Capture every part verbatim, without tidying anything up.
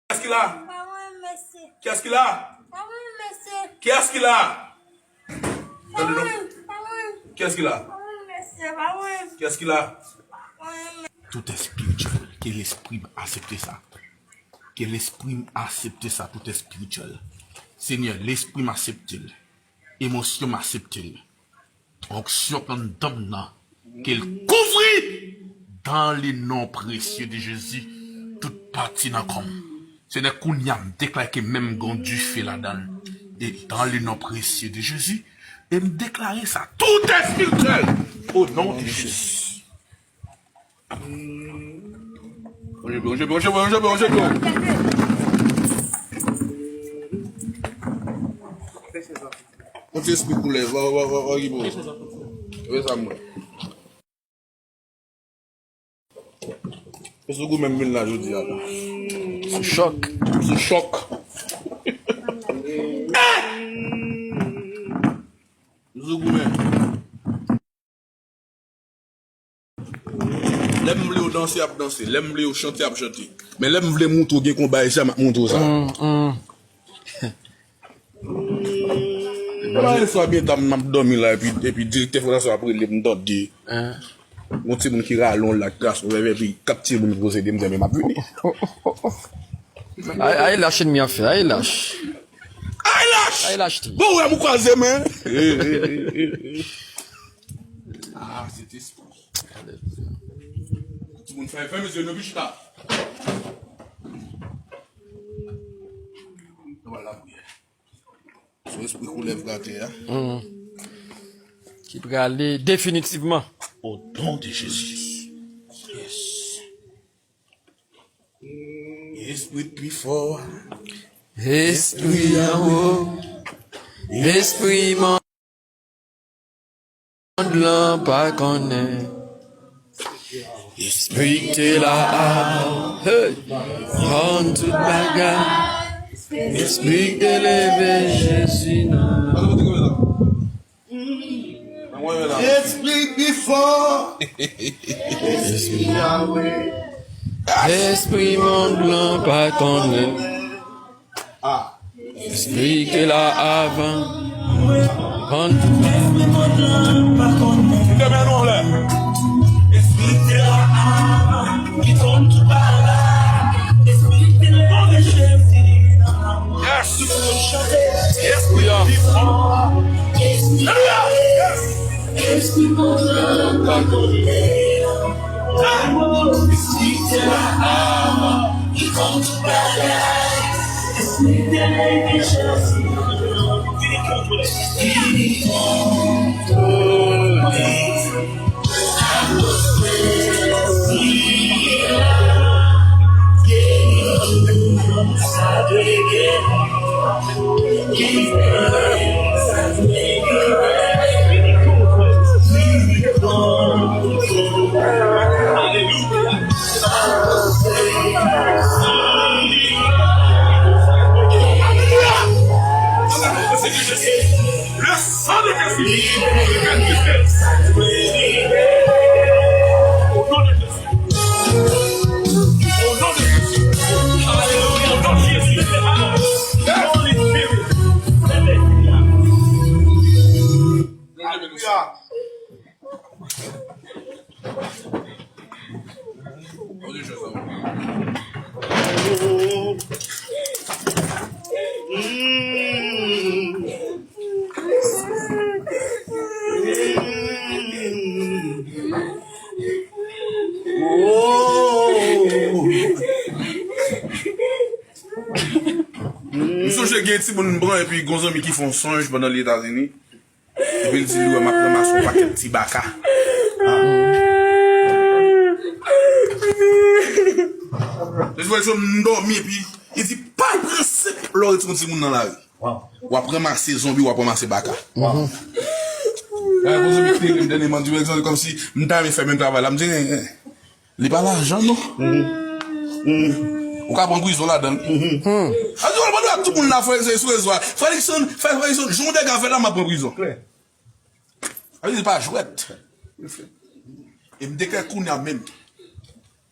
Qui est-ce qui l'a? Pa mwen, mesye. Qui est-ce qui l'a? Pa mwen, mesye. Qui est-ce qui l'a? Pa mwen, pa mwen. Qui est-ce qui l'a? Pa mwen, mesye, pa mwen. Qui est-ce qui l'a? Pa mwen, mesye. Tout espirityèl, ke lespri m aksepte sa. Ke lespri m aksepte sa, tout espirityèl. Senyè, lespri m aksepte l. Emosyon m aksepte l. Onksyon k anndan m nan, ke l kouvri dans le nom précieux de Jésus, tout pati nan kò m. Senyè, kounye a m deklare ke menm gon dife ladan l. E dans le nom précieux de Jésus, e m deklare sa, tout espirityèl, au nom de Jésus. Bonjou, bonjou, bonjou, bonjou, bonjou. Yon ti espri koulè, va, va, va, va, Gibo. Vè sa mwen. Mesye goumen m vin la jodi a la. Sou chòk. Sou chòk. Mesye goumen. Lè m vle yo danse, y ap danse. Lè m vle yo chante, y ap chante. Men lè m vle montre w gen konba isit, m ap montre w sa. Demen swa byen ta m ap dòmi la, epi, epi direktè fondasyon ap rele m tande. Yon timoun ki rale yon lak, kraze yon vèvè, epi kat timoun posede m, men m ap vini. Ay, ay lach ennmi an fè, ay lach. Ay lach! Ay lach ti. Bon, wè m kwaze men. Ah, se te Timoun fè fè mesye nou pishita. Nou al lapriyè. Sou espri koulèv gate a. Ki prale definitivman. Au nom de Jésus. Yes. Espri pi fò. Espri anwo. Espri man. Mond lan pa konnen. Espri k te la a, hey, konn tout bagay. Espri k te leve Jezi nan. Espri pi fò. Espri Yawe. Espri mond lan pa konnen. Espri ki te la avan. Mete men nou anlè. Espri ki te la avan, ki konn tout bagay. Espri ki te leve Jezi nan lanmò. Yes. Espri an. Alelouya. Yes. Espri mond lan pa konnen. Espri ki te la avan, ki konn tout bagay. Le sang de Jésus. Au nom de Jésus. Au nom de Jésus. Au nom de Jésus. Holy Spirit. Alléluia. M sonje gen timoun m pran epi gon zanmi ki fè yon sonj pandan li Etazini. Epi l di li wè m ap ranmase yon pakèt ti baka. Li di wè m dòmi epi li di pa prensip lè w retire yon timoun nan lari. W ap ranmase zonbi, w ap ranmase baka. Gade yon zanmi ki te rele m dènyèman, di m egzanp kòmsi m ta renmen fè menm travay la. M di, eh, eh. Li pa lajan non. Ou ka pran prizon ladan l. A di w al pran tout moun la frè sou rezo a. Frè Nixon, frè Nixon, jan w dega fè la m ap pran prizon. A di li pa jwèt. E m deklare kounye a menm.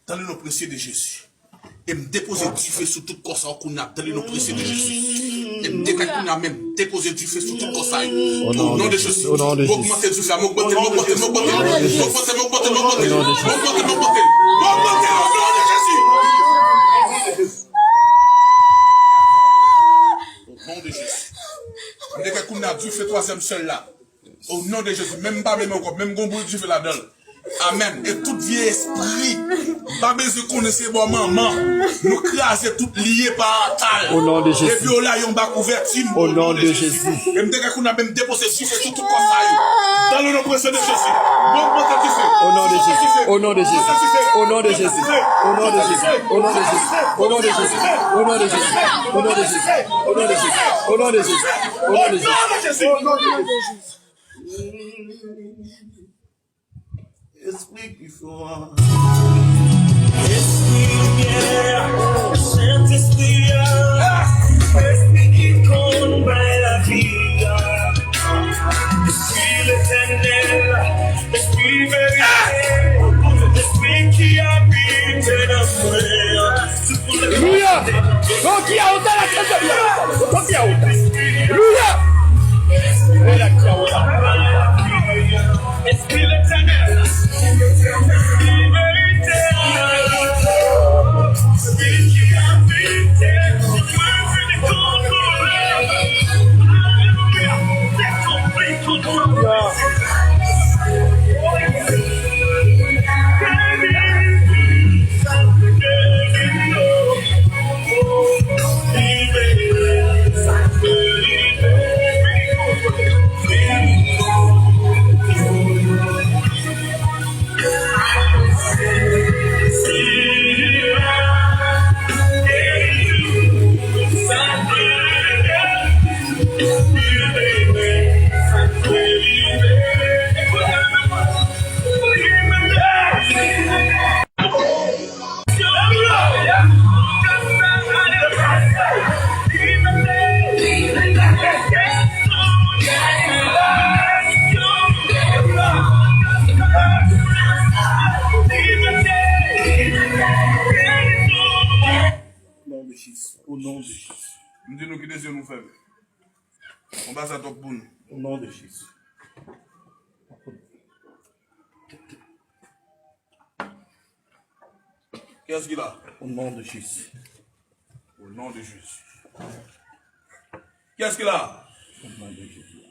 Dans le nom précieux de Jésus. E m depoze dife sou tout kò sa yo kounye a, dans le nom précieux de Jésus. E m deklare kounye a menm, depoze dife sou tout kò sa yo. O non de Jezi, o non de Jezi. M ogmante dife a, m ogmante, m ogmante, m ogmante, m ogmante, m ogmante, m ogmante, m ogmante, o non de Jezi. O non de Jezi. M deklare kounye a dife twazyèm syèl la. O non de Jezi, menm m pa menm ankò, menm gon boul dife ladan l. Amèn. E tout vye espri, m pa bezwen konnen se bò manman, nou kraze tout lye parantal. O non de Jezi. Depi w la, yon ba kouvèti m, o non de Jezi. E m te gen kounye a menm depoze dife sou tout kò sa yo. Dans le nom précieux de Jésus. Bon, bon, dife. O non de Jezi. O non de Jezi. O non de Jezi. O non de Jezi. O non de Jezi. O non de Jezi. O non de Jezi. O non de Jezi. O non de Jezi. O non de Jezi. O non de Jezi. O non de Jezi. Espri ki fò a. Espri limyè, Sentespri a, Espri ki konn bay lavi a, Espri Letènèl, Espri verite, Espri ki abite nan mwen. Aleluya! Toki a uta la casa mía. Toki a uta. Aleluya! Aleluya! Espri Letènèl. Non de Jezi. O non de Jezi. M di nou ki de zye nou fèmen. Anba sa twòp pou nou. O non de Jezi. Qui est-ce qui est là? Au nom de Jésus. Au nom de Jésus. Qui est-ce qui est là? Au nom de Jésus.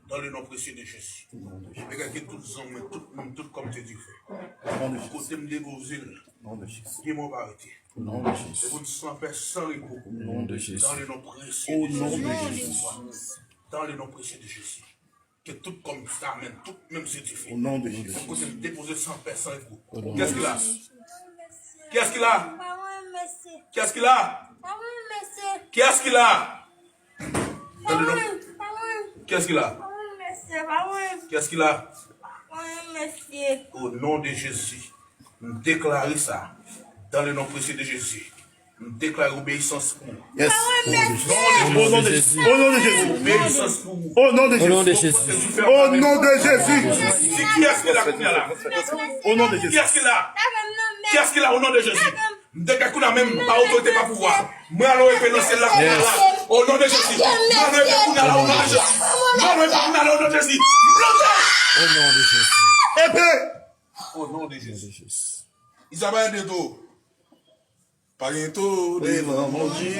Dans le nom précieux de Jésus. Au nom de Jésus. Bagay ke tout zong mwen, tout moun, tout kòm te dife. Au nom de Jésus. Kote m depoze l. Au nom de Jésus. Demon pa rete. Au nom de Jésus. Se pou n san pè, san repo. Au nom de Jésus. Dans le nom précieux de Jésus. Au nom de Jésus. Dans le nom précieux de Jésus. Ke tout kòm sa, men tout menm se dife. Au nom de Jésus. Kote m depoze san pè, san repo. Qui est-ce qui est là? Qui est-ce qui est là? Qui est-ce qui est là? Qui est-ce qui est là? Qui est-ce qui est là? Au nom de Jésus. M deklare sa. Dans le nom précieux de Jésus. M deklare obeyisans pou ou. Yes. Au nom de Jésus. Au nom de Jésus. Obeyisans pou ou. Au nom de Jésus. Au nom de Jésus. Au nom de Jésus. Di kiyès ki la kounye a la? Au nom de Jésus. Kiyès ki la? Kiyès ki la? Au nom de Jésus. M deklare kounye a menm, pa otorite, pa pouvwa. Mwen alo epe nan syèl la kounye a la. Au nom de Jésus. Mwen alo epe kounye a la, au nom de Jésus. Mwen alo epe kounye a la, au nom de Jésus. M plante. Au nom de Jésus. Epe. Au nom de Jésus. Isabelle Dedo. Pa gen to devan Bondye.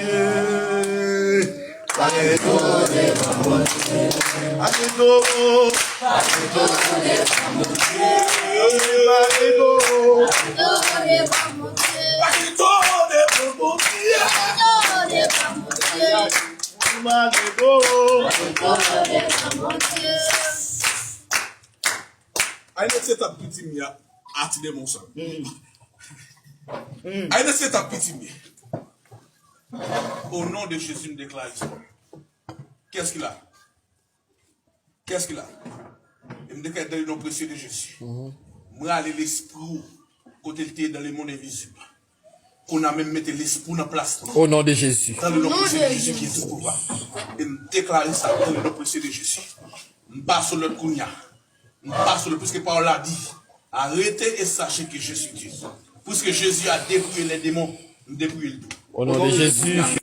Pa gen to devan Bondye. Pa gen to. Pa gen to devan Bondye. Pa gen to. Pa gen to devan Bondye. Pa gen to devan Bondye. Pa gen to. Pa gen to devan Bondye. Ay, mesye t ap pitimye a, a ti demon sa. Ay, mesye t ap pitimye. Au nom de Jésus, m deklare sa. Qui est-ce qui est là? Qui est-ce qui est là? E m deklare dans le nom précieux de Jésus. M rale lespri w kote l te ye dans le monde invisible. Kounye a menm mete lespri w nan plas li. Au nom de Jésus. Dans le nom précieux de Jésus qui est tout pouvoir. E m deklare sa dans le nom précieux de Jésus. M pase lòd kounye a. M pase lòd, puisque pawòl la di, arrêtez et sachez que je suis Dieu. Puisque Jésus a dépouillé les démons, M te priye l tou. Au nom de Jésus.